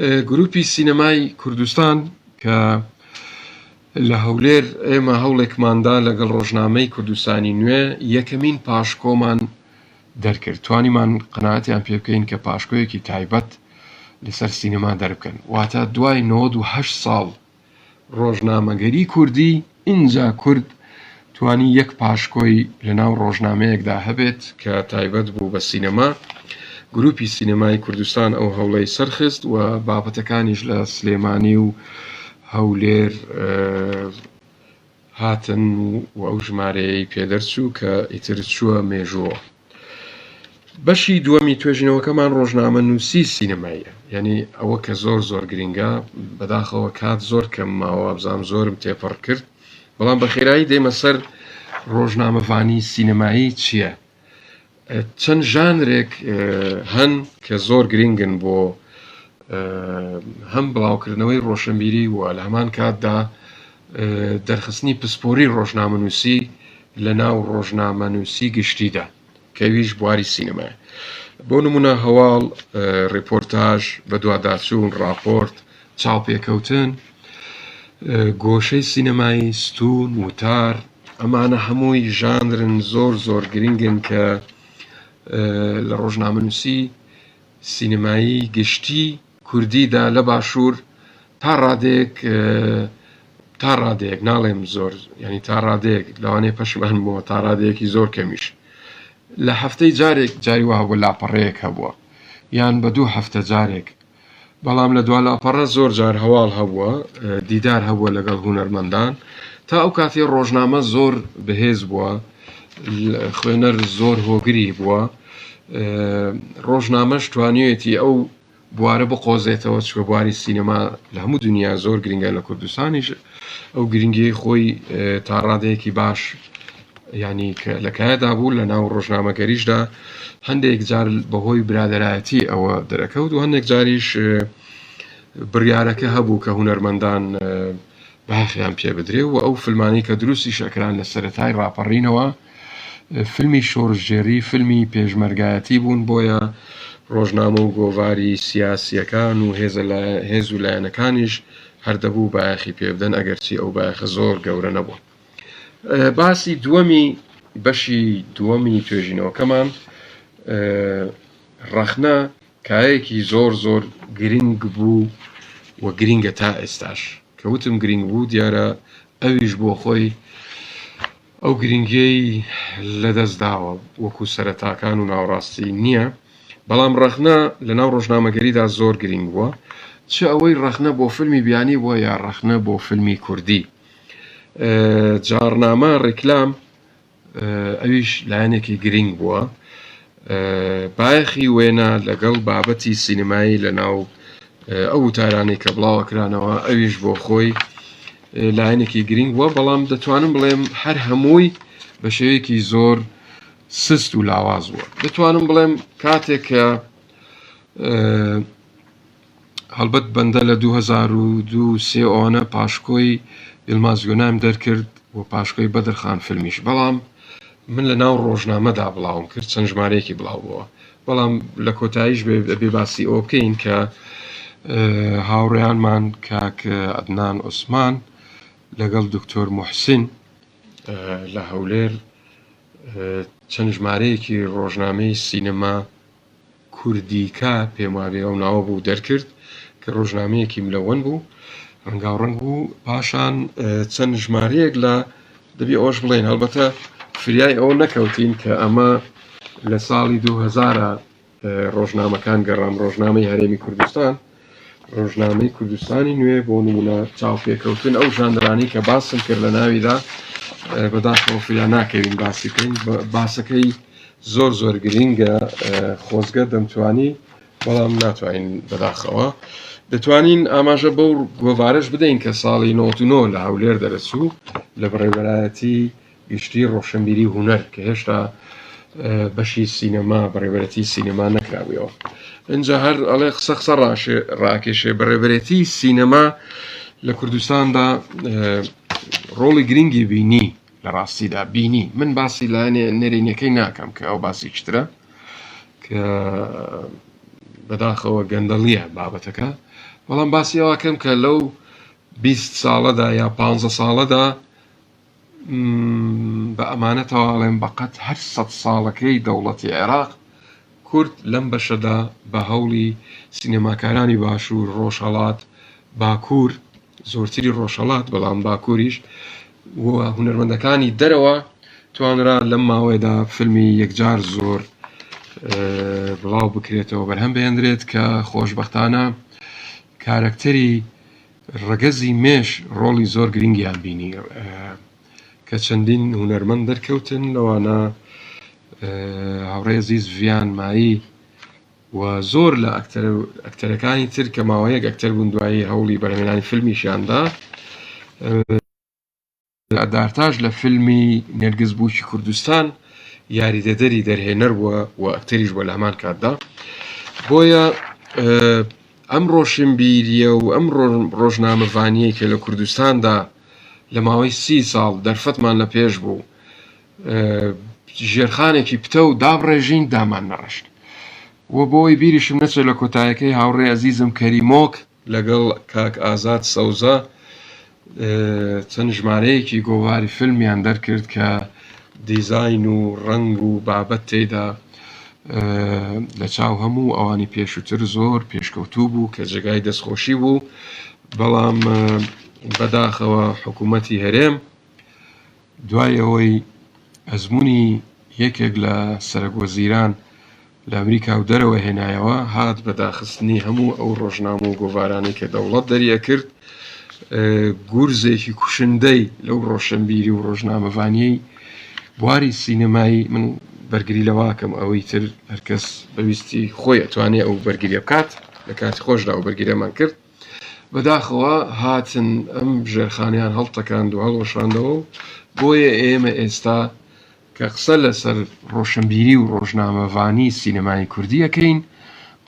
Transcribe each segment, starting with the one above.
گروپی سینەمای کوردستان کە لە هەولێر ئێمە هەوڵێکماندا لەگەڵ ڕۆژنامەی کوردستانی نوێ یەکەمین پاشکۆمان دەرکرد توانیمان قەناعەتیان پێ بکەین کە پاشکۆیەکی تایبەت لەسەر سینەما دەربکەن واتە دوای 98 ساڵ ڕۆژنامەگەری کوردی ئینجا کورد توانی یەک پاشکۆی لەناو ڕۆژنامەیەکدا هەبێت کە تایبەت بوو بە سینەما. گروپی سینەمای کوردستان ئەو هەوڵەی سەرخست و بابەتەکانیش لە سلێمانی و هەولێر هاتن و ئەو ژمارەیەی پێدەرچوو کە ئیتر چووە مێژووەوە. بەشی دووەمی توێژینەوەکەمان ڕۆژنامەنووسی سینەماییە یعنی ئەوە کە زۆر زۆر گرینگە بەداخەوە کات زۆر کەم ماوە بزانام زۆرم تێپەڕ کرد بەڵام بە خێرایی دێمە سەر ڕۆژنامەڤانی سینەمایی چییە چەند ژانرێک هەن کە زۆر گرینگن بۆ هەم بڵاوکردنەوەی ڕۆشنبیری و لە هەمان کاتدا دەرخستنی پسپۆری ڕۆژنامەنووسی لە ناو ڕۆژنامەنووسی گشتیدا کە ئەویش بواری سینەمایە. بۆ نمونە هەواڵ، ڕێپۆرتاژ، بەدواداچوون، ڕاپۆرت، چاوپێکەوتن، گۆشەی سینەمایی، ستوون، وتار، ئەمانە هەمووی ژانرن زۆر زۆر گرنگن کە لە ڕۆژنامەنووسی سینەمایی گشتی کوردیدا لە باشوور تا ڕادەیەک تا ڕادەیەک ناڵێم زۆر ینی تا ڕادەیەک لەوانەیە پەشیمان بووە تا ڕادەیەکی زۆر کەمیش لە هەفتەی جارێک جاری وا هەبوو لاپەڕەیەک هەبووە یان بە دوو هەفتە جارێک بەڵام لە دوا لاپەڕە زۆر جار هەواڵ هەبووە دیدار هەبووە لەگەڵ هونەرمەندان تا ئەو کاتی ڕۆژنامە زۆر بەهێز بووە خوێنەر زۆر هۆگری بووە ڕۆژنامەش توانیوێتی ئەو بوارە بقۆزێتەوە چکە بواری سینەما لە هەموو دنیا زۆر گرنگە لە کوردستانیش ئەو گرنگیەی خۆی تا ڕادەیەکی باش ینی کە لە کایەدا بوو لە ناو ڕۆژنامەگەریشدا هەندێک جار بەهۆی برادەرایەتی ئەوە دەرەکەوت و هەندێک جاریش بڕیارەکە هەبوو کە هونەرمەندان بایەخیان پێ بدرێ و ئەو فیلمانەی کە دروستیش ئەکران لە سەرەتای ڕاپەڕینەوە فیلمی شۆڕشگێڕی، فیلمی پێشمەرگایەتی بوون، بۆیە ڕۆژنامە و گۆڤاری سیاسییەکان و هێز و لایەنەکانیش هەر دەبوو بایەخی پێ بدەن، ئەگەرچی ئەو بایەخە زۆر گەورە نەبووە. باسی دووەمی بەشی دووەمی توێژینەوەکەمان ڕەخنە کایەکی زۆر زۆر گرنگ بوو و گرنگە تا ئێستاش. کە وتم گرنگ بوو دیارە ئەویش بۆ خۆی ئەو گرنگیەی لەدەست داوە وەکو سەرەتاکان و ناوەڕاستی نییە، بەڵام ڕەخنە لەناو ڕۆژنامەگەریدا زۆر گرنگ بووە، چ ئەوەی ڕەخنە بۆ فیلمی بیانی بووە یا ڕەخنە بۆ فیلمی کوردی. جاڕنامە، ڕیکلام، ئەویش لایەنێکی گرنگ بووە. بایەخی وێنە لەگەڵ بابەتی سینەمایی لەناو ئەو وتارانەی کە بڵاوەکرانەوە ئەویش بۆ خۆی لایەنێکی گرنگ بووە، بەڵام دەتوانم بڵێم هەر هەمووی بە شێوەیەکی زۆر سست و لاواز بووە. دەتوانم بڵێم کاتێک کە هەڵبەت بەندە لە 2002 سێ ئەوانە پاشکۆی یلماز گۆنایم دەرکرد و پاشکۆی بەدرخان فیلمیش، بەڵام من لە ناو ڕۆژنامەدا بڵاوم کرد، چەند ژمارەیەکی بڵاو بووە. بەڵام لە کۆتاییش بێ باسی ئەوە بکەین کە هاوڕێیانمان کاک عەدنان عوسمان لەگەڵ دکتۆر موحسین لە هەولێر چەند ژمارەیەکی ڕۆژنامەی سینەما کوردیکا پێم وابێ ئەو ناوە بوو دەرکرد کە ڕۆژنامەیەکی ملەوەن بوو ڕەنگاوڕەنگ بوو پاشان چەند ژمارەیەک لە دەبی ئەوەش بڵێین هەڵبەتە فریای ئەوە نەکەوتین کە ئەمە لە ساڵی 2000 ڕۆژنامەکان گەڕام ڕۆژنامەی هەرێمی کوردستان ڕۆژنامەی کوردستانی نوێ بۆ نمونە چاوپێکەوتن ئەو ژاندرانی کە باسم کرد لە ناویدا بەداخەوە فریا ناکەوین باسی بکەین باسەکەی زۆر زۆر گرینگە خۆزگە دەمتوانی بەڵام ناتوانین بەداخەوە دەتوانین ئاماژە بەو گۆڤارەش بدەین کە ساڵی 99 لە هەولێر دەرەچوو لە بەڕێوەبەرایەتی گشتی ڕۆشنبیری و هونەر کە هێشتا بەشی سینەما بەڕێوەبەرێتی سینەما نەکرابوویەوە ئینجا هەر ئەڵێ قسە قسە ڕاشێ ڕاکێشێ بەڕێوەبەرێتی سینەما لە کوردستاندا ڕۆڵی گرنگی بینی لە ڕاستیدا بینی من باسی لایەنێ نەرێنیەکەی ناکەم کە ئەو باسێکی ترە کە بەداخەوە گەندەڵیە بابەتەکە. بەڵام باسی ئەوەکەم کە لەو 20 ساڵەدا یا 15 ساڵەدا بە ئەمانەتەوە ئەڵێم بەقەد هەر سەد ساڵەکەی دەوڵەتی عێراق کورد لەم بەشەدا بە هەوڵی سینەماکارانی باشوور، ڕۆژهەڵات، باکوور، زۆرتری ڕۆژهەڵات بەڵام باکووریش و هونەرمەندەکانی دەرەوە توانرا لەم ماوەیەدا فیلمی یەکجار زۆر بڵاو بکرێتەوە بەرهەم بهێنرێت کە خۆشبەختانە کارەکتەری ڕەگەزی مێش ڕۆڵی زۆر گرنگیان بینی کە چەندین هونەرمەند دەرکەوتن لەوانە هاوڕێ ئەزیز ڤیان مایی و زۆر لە ئەکتەرەکانی تر کە ماوەیەک ئەکتەر بوون دوایی هەوڵی بەرهەمهێنانی فیلمیشیاندا. دارتاش لە فیلمی نێرگز بووکی کوردستان یاریدەدەری دەرهێنەر بووە و ئەکتەریش بووە لە هەمان کاتدا. بۆیە ئەم ڕۆشنبیریە و ئەم ڕۆژنامەڤانیەی کە لە کوردستاندا لە ماوەی سی ساڵ دەرفەتمان لە پێش بوو ژێرخانێکی پتەو دابڕێژین دامان نەڕشت و بۆی بیریشم نەچێت لە کۆتایەکەی هاوڕێ ئەزیزم کەریمۆک لەگەڵ کاک ئازاد سەوزە چەند ژمارەیەکی گۆڤاری فیلمیان دەرکرد کە دیزاین و ڕەنگ و بابەت تێیدا لە چاو هەموو ئەوانی پێشووتر زۆر پێشکەوتوو بوو کە جێگای دەستخۆشی بوو بەڵام بەداخەوە حکوومەتی هەرێم دوای ئەوەی ئەزموونی یەکێک لە سەرەک وەزیران لە ئەمریکا و دەرەوە هێنایەوە، هات بە داخستنی هەموو ئەو ڕۆژنامە و گۆڤارانەی کە دەوڵەت دەریئەکرد، گورزێکی کوشندەی لەو ڕۆشنبیری و ڕۆژنامەڤانیەی بواری سینەمایی، من بەرگری لەوە ئەکەم ئەوەی تر هەرکەس بە ویستی خۆی ئەتوانێ ئەو بەرگریە بکات، لە کاتی خۆشدا ئەو بەرگریەمان کرد. بەداخەوە هاتن ئەم ژێرخانەیان هەڵتەکاند و هەڵوەشاندەوە و بۆیە ئێمە ئێستا کە قسە لەسەر ڕۆشنبیری و ڕۆژنامەڤانی سینەمایی کوردی ئەکەین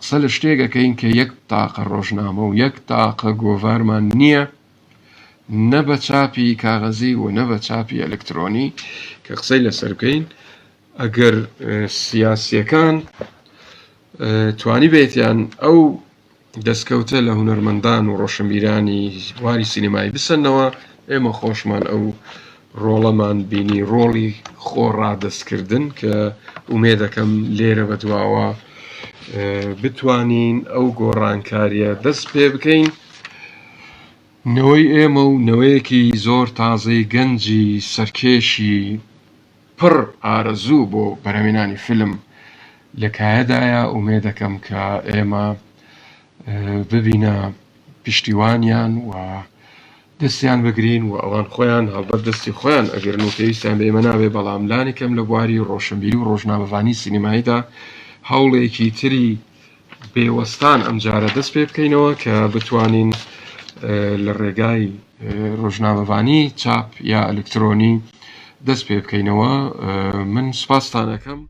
قسە لە شتێک ئەکەین کە یەک تاقە ڕۆژنامە و یەک تاقە گۆڤارمان نییە نە بە چاپی کاغەزی و نە بە چاپی ئەلکترۆنی کە قسەی لەسەر بکەین ئەگەر سیاسیەکان توانیبێتیان ئەو دەستکەوتە لە هونەرمەندان و ڕۆشنبیرانی بواری سینەمایی بسەنەوە، ئێمە خۆشمان ئەو ڕۆڵەمان بینی، ڕۆڵی خۆ ڕادەستکردن کە ئومێدەکەم لێرە بەدواوە بتوانین ئەو گۆڕانکاریە دەست پێ بکەین. نەوەی ئێمە و نەوەیەکی زۆر تازەی گەنجی سەرکێشی پڕ ئارەزوو بۆ بەرهەمهێنانی فیلم لە کایەدایە، ئومێدەکەم کە ئێمە ببینە پشتیوانیان و دەستیان بگرین و ئەوان خۆیان هەڵبەت دەستی خۆیان ئەگرن و پێویستیان بە ئێمە نابێ، بەڵام لانیکەم لە بواری ڕۆشنبیری و ڕۆژنامەڤانی سینەماییدا هەوڵێکی تری بێوەستان ئەمجارە دەست پێ بکەینەوە کە بتوانین لە ڕێگای ڕۆژنامەڤانی چاپ یا ئەلکترۆنی دەست پێ بکەینەوە. من سوپاستان ئەکەم.